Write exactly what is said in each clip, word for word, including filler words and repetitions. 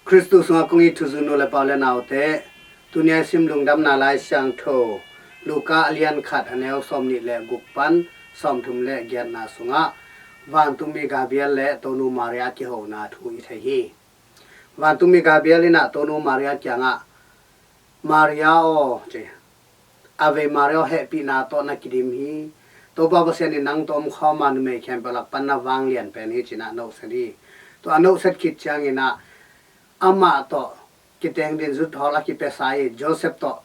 Khristu sungah kong it thuzui nu le pa u le naute, tuni a i sim Lungdamna Lai Siangtho Luka a lian khat, a neu sawmnih le guk pan sawmthum le giatna sungah vantungmi Gabriel le Tonu Maria kihona thu i thei hi. Vantungmi Gabriel in ah Tonu Maria kiangah, "Maria aw," ci, "Ave Maria aw, hehpihna tawh na kidim hi. Topa Pasian in nang tawh omkhawm a, numei khempeuh lak pan na vanglian pen hi," ci-in ah nohset hi. Tua a nohset khit ciangin ah amah tawh kiteng ding zuthawl a kipiasa hi. Joseph tawh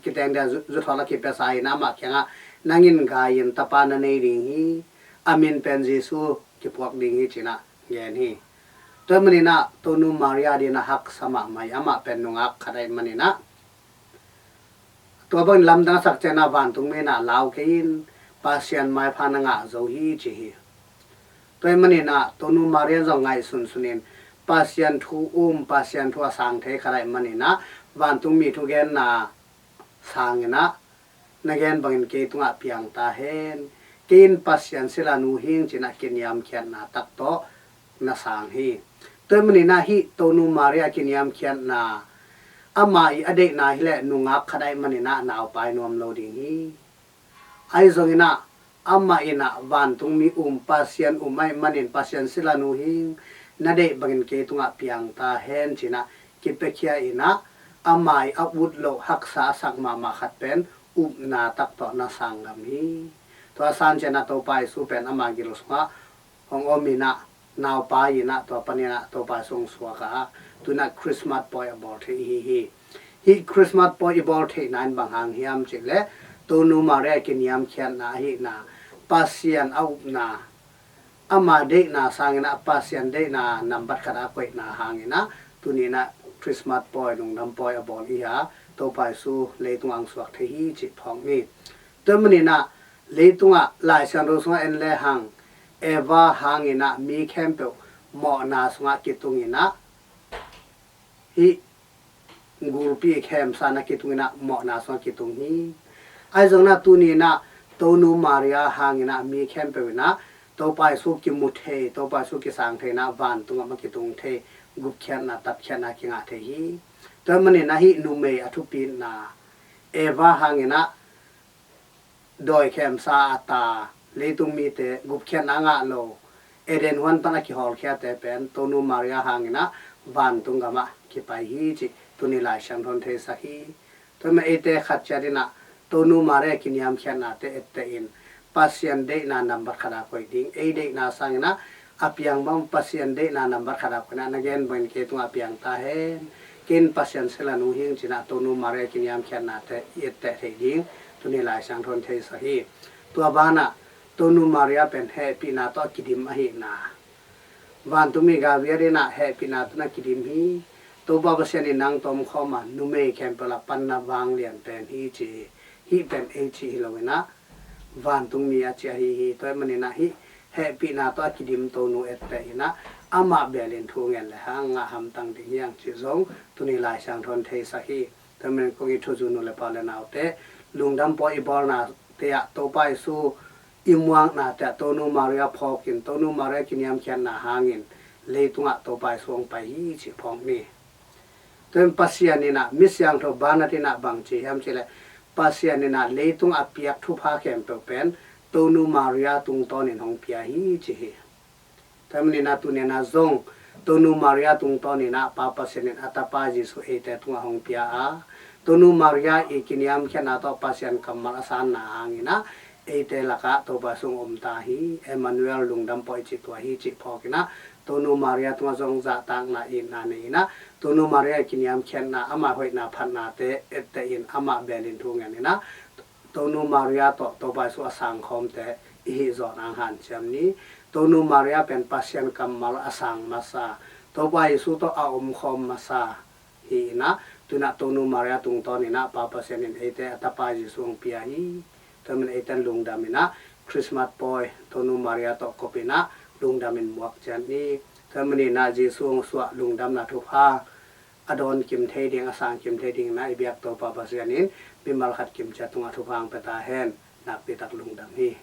kiteng ding zuthawl a kipiasa hi. Amah kiangah, "Nang in gai-in tapa na nei ding hi. A min pen Jesu kipuak ding hi," ci-in ah gen hi. Tua ahih manin ah Tonu Maria adingin ah haksa mahmah hi. Amah pen nungak khat ahih manin ah, tua bangin lamdang a sak ciangin ah vantungmi in ah, "Lau kei in, Pasian maipha na ngah zo hi," ci hi. Tua ahih manin ah Tonu Maria zong ngaihsunsun in, Pasian thu um, Pasian thu a sang thei khat ahih manin ah vantungmi thugenna sangin ah, "Na gen bangin kei tungah piang ta hen. Kei in Pasian silanu hi ing," ci-in ah kiniamkhiatna tak tawh na sang hi. Tua ahih manin ah hih Tonu Maria kiniamkhiatna, amah i a deihna hi leh nungak khat ahih manin ah naupai nuam lo ding hi. Ahi zongin ah amah in ah vantungmi um, Pasian um ahih manin, "Pasian silanu hi ing, na deih bangin kei tungah piang ta hen," ci-in ah kipiakhia in ah, amah i a ut loh haksa a sak mahmah khat pen upna tak tawh na sang ngam hi. Tua a san ciangin ah Topa Jesu pen ama gil sungah hong om in ah, naupai in ah, tua panin ah Topa Jesu hong suak a, tu-in ah Christmas pawi a bawl thei i hi hi. Hih Christmas pawi i bawl theihna in bang hang hiam cih leh, Tonu Maria kiniamkhiatna ahihna, Pasian a upna, ama deihna sangin ah Pasian deihna nambat khat a koihna hangin ah tuni-in ah Christmas pawi, lungdam pawi a bawl i hi a, Topa Jesu leitungah hong suak thei hi cih phawk ni. Tua ahih manin ah leitungah Lai Siangtho sungah en lehang, Eva hangin ah mi khempeuh mawhna sungah kitung in ah, hih gulpi khemsa-in ah kitung in ah mawhna sungah kitung hi. Ahi zongin ah tuni-in ah Tonu Maria hangin ah mi khempeuh in ah Topa Jesu kimu thei, Topa Jesu kisang thei in ah vantung gam ah kitung thei, gupkhiatna, tatkhiatna kingah thei hi. Tua ahih manin ah hih numei a thupitna, Eva hangin ah dawi khemsa a ta, leitung mite gupkhiatna a ngah lo, Eden huan pan a kihawlkhiate pen Tonu Maria hangin ah vantung gam ah kipai hi cih tuni Lai Siangtho in theisak hi. Tua ahih manin eite khat ciat in ah Tonu Maria kiniamkhiatnate etteh in, Pasian deihna nambat khat a koih ding, ei deihna sangin ah a piang bang Pasian deihna nambat khat a koih in ah, "Na gen bangin kei tungah piang ta hen, kei in Pasian silanu hi ing," ci-in ah Tonu Maria kiniamkhiatnate i etteh theih ding tuni Lai Siangtho in theisak hi. Tua banah Tonu Maria pen hehpihna tawh a kidim ahihna, vantungmi Gabriel in ah hehpihna tawh na kidim hi. Topa Pasian in nang tawh omkhawm a, numei khempeuh lak pan na vanglian pen hi, ci hi. Hih pen ei cih hi lo in ah, vantungmi a cih ahi hi. Tua ahih manin ah hih hehpihna tawh a kidim Tonu etteh in ah, amah bel in thu ngen lehang ngah hamtang ding hi hang cih zong tuni Lai Siangtho in theisak hi. Tua ahih manin kong it thuzui nu le pa u le naute, lungdam pawi i bawlnate ah, Topa Jesu i muaknate ah Tonu Maria phawk in, Tonu Maria kiniamkhiatna hangin leitungah Topa Jesu hong pai hi cih phawk ni. Tua ahih manin Pasian in ah, mi siangtho Bernard in ah bang ci hiam cih leh, Pasian in ah leitung a piak thupha khempeuh pen Tonu Maria tungtawnin hong pia hi, ci hi. Tua ahih manin ah tuni-in ah zong Tonu Maria tungtawnin ah Pa Pasian in a Tapa Jesu eite tungah hong pia a, Tonu Maria i kiniamkhiatna tawh Pasian kammal a sanna hangin ah eite lakah Topa Jesu hong om ta hi. Emmanuel, lungdam pawi cih tua hi cih phawk in ah, Tonu Maria tungah zong zahtakna, itna nei in ah, Tonu Maria i kiniamkhiatna, ama hoihna phatnate etteh in, amah bel in thu ngen in ah, Tonu Maria tawh Topa Jesu a sangkhawmte i hih zawh nang hanciam ni. Tonu Maria pen Pasian kammal a sang masa, Topa Jesu tawh a omkhawm masa hi in ah, tu-in ah Tonu Maria tungtawnin ah Pa Pasian in eite a Tapa Jesu hong pia hi. Tua ahih manin eite in lungdam in ah, Christmas pawi Tonu Maria tawh kop in ah lungdam in muak ciat ni. Tua ahih manin ah Jesu hong suah lungdamna thupha a dawn kim thei ding, a sang kim thei dingin ah i biak Topa Pasian in mimal khat kim ciat tungah thupha hong pia ta hen. Nakpi tak lungdam hi.